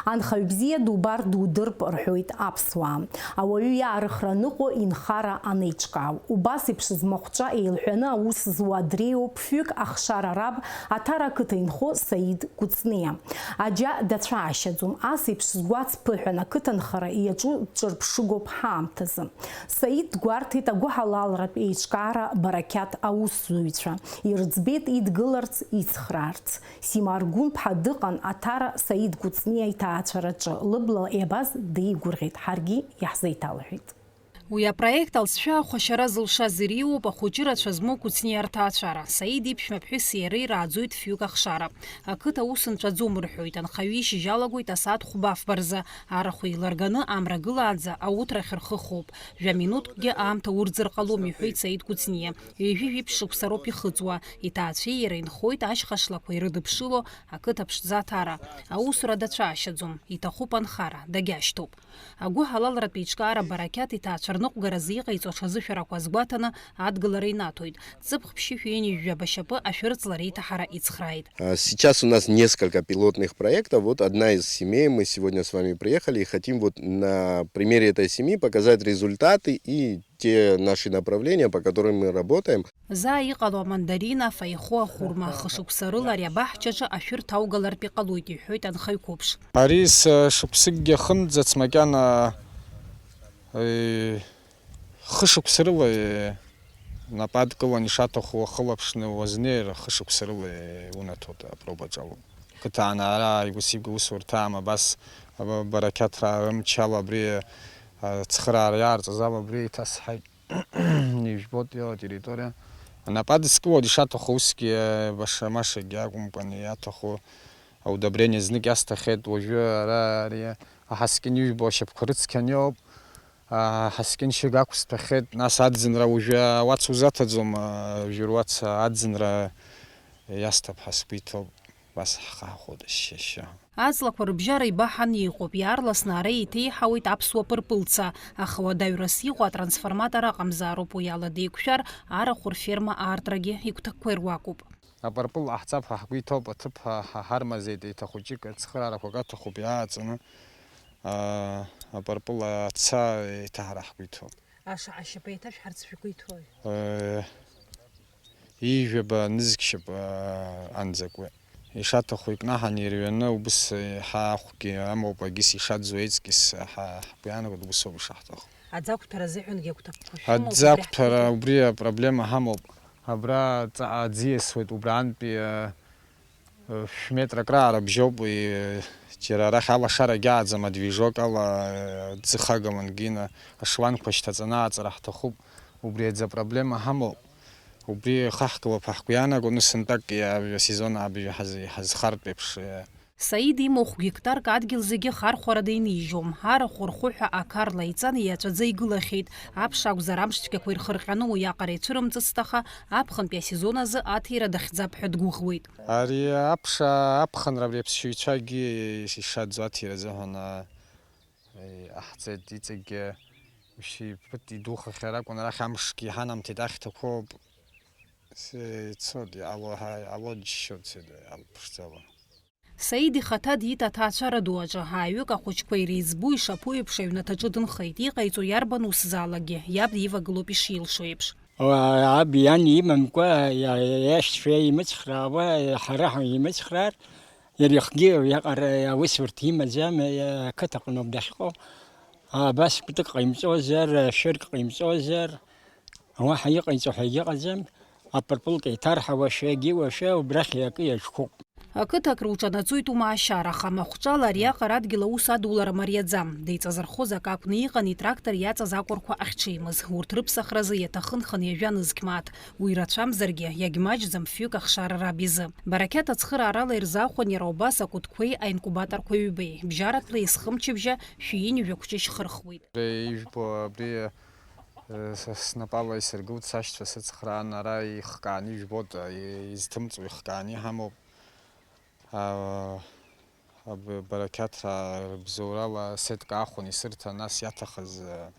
Анхаҩ бзиа дубар дудырп, рҳәоит аԥсуаа. Ауаҩы иаарыхра аныҟәо инхара анеиҿкаау. Убас еиԥш змахәҿа еилҳәаны аус зуа дреиуоуп фҩык ахшара раб, Аҭара ақыҭа инхо Саид Кәыҵниа. Аџьа дацәаашьаӡом, ас еиԥш згәаҵ ԥыҳәан ақыҭанхара иаҿу ҿырԥшыгоуп ҳаамҭазы. Саид дгәарҭеит агәыҳалалратә еиҿкаара Барақьаҭ аусзуҩцәа, ирыӡбеит идгыларц, ицхраарц. Сима Аргәынԥҳа дыҟан Аҭара Саид Кәыҵниа иҭаацәараҿы лыбла иабаз деигәырӷьеит, ҳаргьы иаҳзеиҭалҳәеит. Уи апроект алҵшәа ахәашьара зылшаз иреиуоуп ахәыҷы рацәа змоу Кәыҵниа рҭаацәара. Саид иԥшәма ԥҳәыси иареи рааӡоит фҩык ахшара. Ақыҭа ус нҵәаӡом рҳәоит, анхаҩы ишьыжь алагоит асааҭ хәба фба рзы. Арахә еилырганы, амра гылаанӡа ауҭрахь рхы хоуп. Жәа минуҭкгьы аамҭа урӡыр ҟалом, иҳәеит Саид Кәыҵниа. Ҩажәи жәиԥшь шықәса роуп ихыҵуа. Иҭаацәеи иареи нхоит ашьха шлақәа ирыдыԥшыло ақыҭа ԥшӡа Аҭара. Аусура дацәаашьаӡом, иҭахуп анхара, дагьашьҭоуп. Агәыҳалалратә еиҿкаара Барақьаҭ иҭаацәа рныҟәгаразы иҟаиҵо аҽазышәарақәа азгәаҭаны адгылара инаҭоит. Ҵыԥх ԥшьышәи ҩынҩажәаба шьапы ашәырҵла реиҭаҳара ицхрааит. А, сейчас у нас несколько пилотных проектов. Вот одна из семей, мы сегодня с вами приехали и хотим вот на примере этой семьи показать результаты и те наши направления, по которым мы работаем. Заа иҟало амандарина, афаихо, ахәырма, хышықәса рыла ари абаҳчаҿы ашәыр ҭаугалартә иҟалоит, иҳәоит анхаҩ қәыԥш. Ари са шықәсыкгьы ахымӡац макьана, э, хышықәса рыла, э, напы адкылан ишаҭаху уахылаԥшны уазнеир, хышықәса рыла, э, унаҭоит апробаҿ ала. Қыҭан ара игәсигәа усурҭа ам абас, аба-, барақьаҭра рымч ала абри, а, цхыраара иаарҵаз ала абри иҭасҳаит. Ижәбоит ио атерриториа. Анапы адыскылоит ишаҭаху усгьы, баша-машагьы акәымкәан иаҭаху аудобрение знык иасҭахьеит, уажәы ара ари аҳаскьын ижәбо ашьапқәа рыцқьан иоуп. Аҳаскьын шьыга ақәсҭәахьеит, нас аӡынра уажәы ауац узаҭаӡом, уажәы руац аӡынра иасҭап ҳәа сгәы иҭоуп. Убас ҳхаҳәхоит ашьшьышьы. Аҵлақәа рыбжьара ибаҳан иҟоуп, иаарласны ара еиҭеиҳауеит аԥсуа пырпылца, аха уадаҩрас иҟоу атрансформатор аҟамзаароуп, уи ала деиқәшәар, арахә рферма аартрагьы игәҭакқәа ируакуп. Апырпыл ҟаҳҵап ҳәа ҳгәы иҭоуп, аҭыԥ ҳа-, ҳа-, ҳармазеит, еиҭахәыҷык ацхыраарақәак аҭахуп иааҵаны, аа, апырпыл аца еиҭаҳара ҳгәы иҭоуп. Аша ашьапы еиҭашәҳарц шәгәы иҭоуи? Э, ижәаба нызқьшьап, э, анӡакәы. Ишаҭаху икнаҳан ирҩаны, убыс, э, ҳа ахәгьы амоуп, агьыс ишаӡуа еиҵкьыс, ҳа ҳгәы иаанагоит, убыс ауп ишаҳҭаху. Аӡы ақәҭәара азыҳәангьы агәҭакқәа шәымоуп, Аӡы убри ақәҭәара ҳҭыжьуп. Убри апроблема ҳамоуп. Абра ҵаҟа аӡы иасуеит, убраантәи, э, Шә-метрак раара бжьоуп, уи, џьара арахь алашарагьы ааӡам, адвижок ала, ӡы хагалангьы ины, ашлангқәа шьҭаҵаны ааҵра ҳҭахуп. Убри аӡы апроблема ҳамоуп. Убри хаҳгалап ҳәа ҳгәы иаанагон, сынтәак иа-, асезон абжьы ҳаз-, иҳазхартә еиԥш, Саид имоу хә-гектарк адгьыл зегьы хархәарада инижьуам. Арахә рхәы ҳәа ақар лаиҵан, иаҵәаӡа игылахьеит. Аԥш акәзар, амш цәгьақәа ирхырҟьаны уиаҟара ицәырымҵыцт, аха аԥхынтәи асезон азы аҭира дахьӡап ҳәа дгәыӷуеит. Ари аԥша аԥхынра абри аԥсшьаҩцәагьы ишаӡо аҭира азыҳәан, а, иҟаҳҵеит, иҵегьгьы ушьи ԥыҭ идухахьар акәын, арахь амшгьы иҳанамҭеит, ахьҭақәоуп, ицоит, иҟало-, иҟало џьшьоит, иҟало ԥшӡала. Саид ихаҭа диит аҭаацәара ду аҿы, ааҩык ахәыҷқәа иреиҵбу ишаԥу еиԥш аҩнаҭаҿы дынхеит, иҟаиҵо иарбан усзаалакгьы иаб дивагылоуп ишилшо еиԥш. Аб иан имамкәа, иа-, иашьцәа имыцхраауа, ҳара ҳимыцхраар, иара ихгьы уиаҟара аусурҭа имаӡам, ақыҭаҟноуп дахьҟоу. Абас кәтык ҟаимҵозар, шәырк ҟаимҵозар, уаҳа иҟаиҵо ҳәа егьыҟаӡам. апырпылка иҭарҳауашәа, егьи уашәа убрахь акы иаҿқәоуп. Ақыҭа акры уҿанаҵоит умаашьар, аха амахәҿала ариаҟара адгьыл аус адулара мариаӡам. Деиҵазырхоз акы акәны иҟан итрактор иаҵаз акәырқәа ахьҽеимыз. Урҭ рыԥсахразы иаҭахын хынҩажәа нызқь мааҭ. Уи рацәамзаргьы, иагьмаҷӡам фҩык ахшара раб изы. Барақьаҭ ацхыраарала ирзаахәон иара убас акәытқәеи аинкубаторқәа ҩбеи. Бжьаратәла есхымчыбжьа шәи ҩынҩажәа кәҷышь хырхуеит. Ижәбо абри, э, с-, снапала исыргылт, сашьцәа сыцхраан, ара ихкааны ижәбоит, э, изҭымҵуа ихкааны иҳамоуп. А, аб-, барақьаҭраа рыбзоурала сетка аахәаны исырҭан, нас иаҭахыз, э,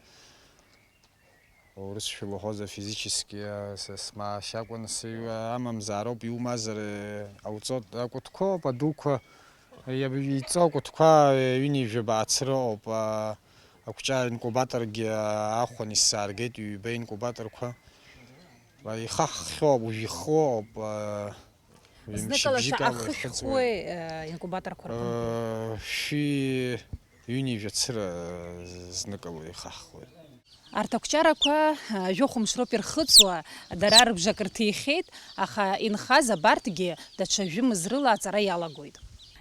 урысшәа луҳәозар, физически, э, с-, смаашьакәын, сыҩ-, амамзаароуп, иумазар, э, ауҵот, акәытқәоуп, адуқәа, иаб-, иҵо акәытқәа, э, ҩынҩажәа баацы рыҟоуп, а, акәҷа инкубаторгьы, а, аахәаны исзааргеит, ҩба инкубаторқәа. Ба-, ихаҳхьоуп, уажә ихоуп, а, Зныкала ҩымчыбжьык ала ахы ихыҵуеит. Шәхуеи, э, инкубаторқәа рҟынтәи? Э, шәи ҩынҩажәа цыра зныкала ихаҳхуеит. Арҭ акәҷарақәа, э, жәохә мшы роуп ирхыҵуа, дара рыбжак рҭихьеит, аха инхаз абарҭгьы даҽа жәымз рыла аҵара иалагоит.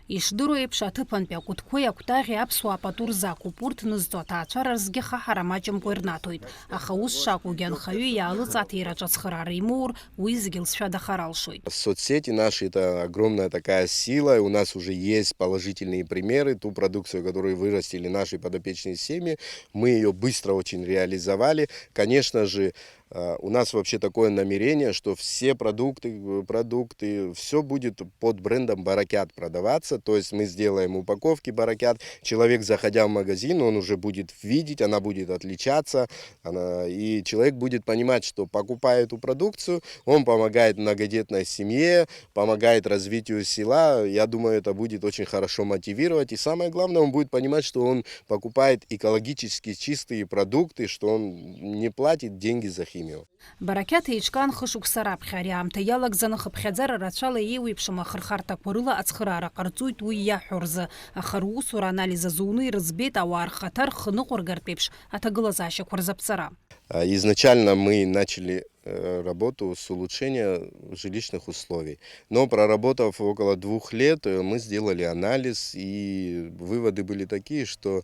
Ишдыру еиԥш, аҭыԥантәи акәытқәеи акәтаӷьи аԥсуаа пату рзақәуп, урҭ нызҵо аҭаацәара рзгьы хаҳара маҷымкәа ирнаҭоит, аха ус шакәугьы анхаҩы иаалыҵ аҭира аҿы ацхыраара имоур, уи зегьы лҵшәадахар алшоит. Соцсети наши — это огромная такая сила, и у нас уже есть положительные примеры, ту продукцию, которую вырастили наши подопечные семьи, мы её быстро очень реализовали. Конечно же, э, у нас вообще такое намерение, что все продукты, э, продукты, всё будет под брендом «Баракят» продаваться, то есть мы сделаем упаковки «Баракят», человек, заходя в магазин, он уже будет видеть, она будет отличаться, она, и человек будет понимать, что, покупая эту продукцию, он помогает многодетной семье, помогает развитию села. Я думаю, это будет очень хорошо мотивировать. И самое главное, он будет понимать, что он покупает экологически чистые продукты, что он не платит деньги за химию. Барақьаҭ еиҿкаан хышықәса раԥхьа. Ари аамҭа иалагӡаны хыԥхьаӡара рацәала еиуеиԥшым ахырхарҭақәа рыла ацхыраара ҟарҵоит уи иаҳәо рзы, аха русура анализ азуны ирыӡбеит ауаа рхаҭа рхы ныҟәыргартә еиԥш аҭагылазаашьақәа рзаԥҵара. А, изначально мы начали, э, работу с улучшения жилищных условий. Но проработав около двух лет, э, мы сделали анализ, и выводы были такие, что,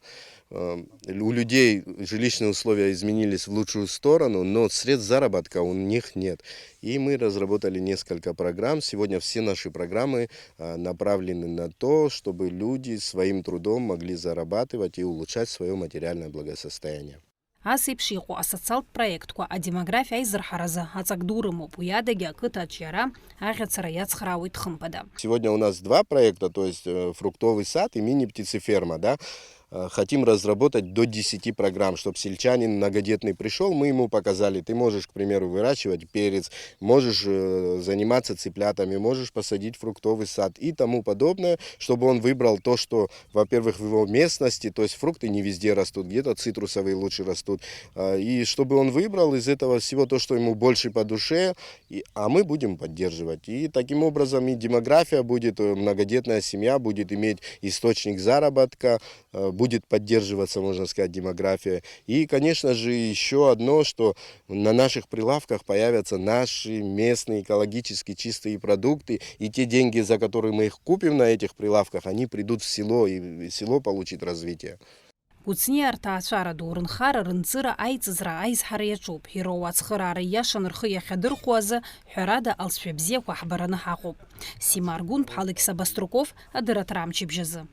э, лю-, у людей жилищные условия изменились в лучшую сторону, но средств заработка у них нет. И мы разработали несколько программ. Сегодня все наши программы, а, направлены на то, чтобы люди своим трудом могли зарабатывать и улучшать своё материальное благосостояние. Ас еиԥш иҟоу асоциалтә проектқәа адемографиа аизырҳаразы аҵак ду рымоуп, уи адагьы ақыҭа аҿиара, аӷьацара иацхраауеит хымԥада. Сегодня у нас два проекта, то есть, э, фруктовый сад и мини-птицеферма, да. Э, хотим разработать до десяти программ, чтоб сельчанин многодетный пришёл, мы ему показали: ты можешь, к примеру, выращивать перец, можешь, э, заниматься цыплятами, можешь посадить фруктовый сад и тому подобное, чтобы он выбрал то, что, во-первых, в его местности, то есть фрукты не везде растут, где-то цитрусовые лучше растут, а, и чтобы он выбрал из этого всего то, что ему больше по душе, и, а мы будем поддерживать. И таким образом и демография будет, э, многодетная семья будет иметь источник заработка, э, будет поддерживаться, можно сказать, демография. И, конечно же, ещё одно, что на наших прилавках появятся наши местные экологически чистые продукты, и те деньги, за которые мы их купим на этих прилавках, они придут в село, и село получит развитие. Кәыҵниа рҭаацәара ду, рынхара, рынҵыра, аиҵыҵра, аизҳара иаҿуп. Ироуа ацхыраара ииашаны рхы иахьадырхәо азы ҳәарада алҵшәа бзиақәа ҳбараны ҳаҟоуп. Сима Аргәынԥҳа, Алықьса Баструков, адырраҭара амчыбжь азы.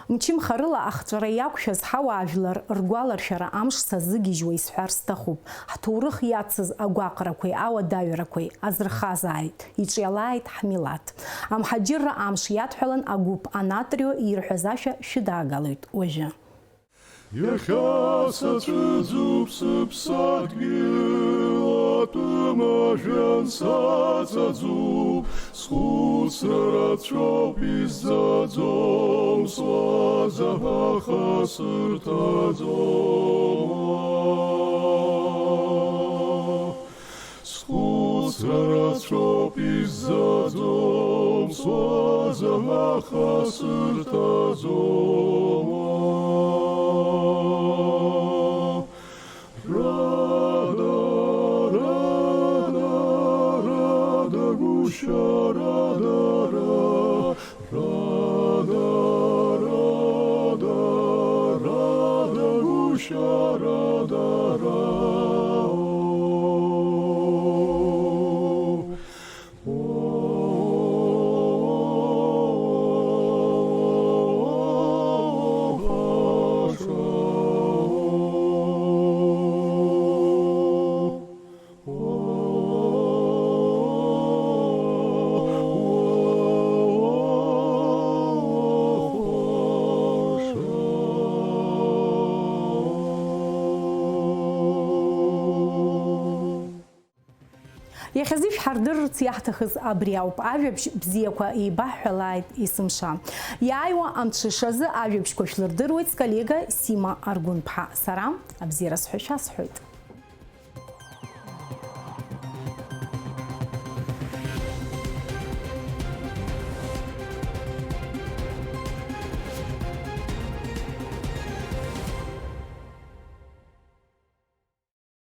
Мчымхарыла ахҵәара иақәшәаз ҳауаажәлар ргәаларшәара амш сазыгьежьуа исҳәар сҭахуп. Ҳҭоурых иацыз агәаҟрақәеи ауадаҩрақәеи азырхазааит, иҿиалааит ҳмилаҭ. Амҳаџьырра амш иадҳәалан агәыԥ «Анатрио» ирҳәаз ашәа шәыдаагалоит уажәы. Иахьа саӡәӡәуп сыԥсадгьыл, атәым ажәҩан саҵаӡуп, схәыцра рацәоуп изӡаӡом, суазар ҳәа хасырҭаӡом. Схәыцра рацәоуп изӡаӡом, суазар ҳәа хасырҭаӡом. Иахьазы ишәҳардырырц иаҳҭахыз абри ауп, ажәабжь бзиақәа еибаҳҳәалааит есымша. Иааиуа амҽышазы ажәабжьқәа шәлырдыруеит сколлега Сима Аргәынԥҳа. Сара абзиара сҳәашәа сҳәоит.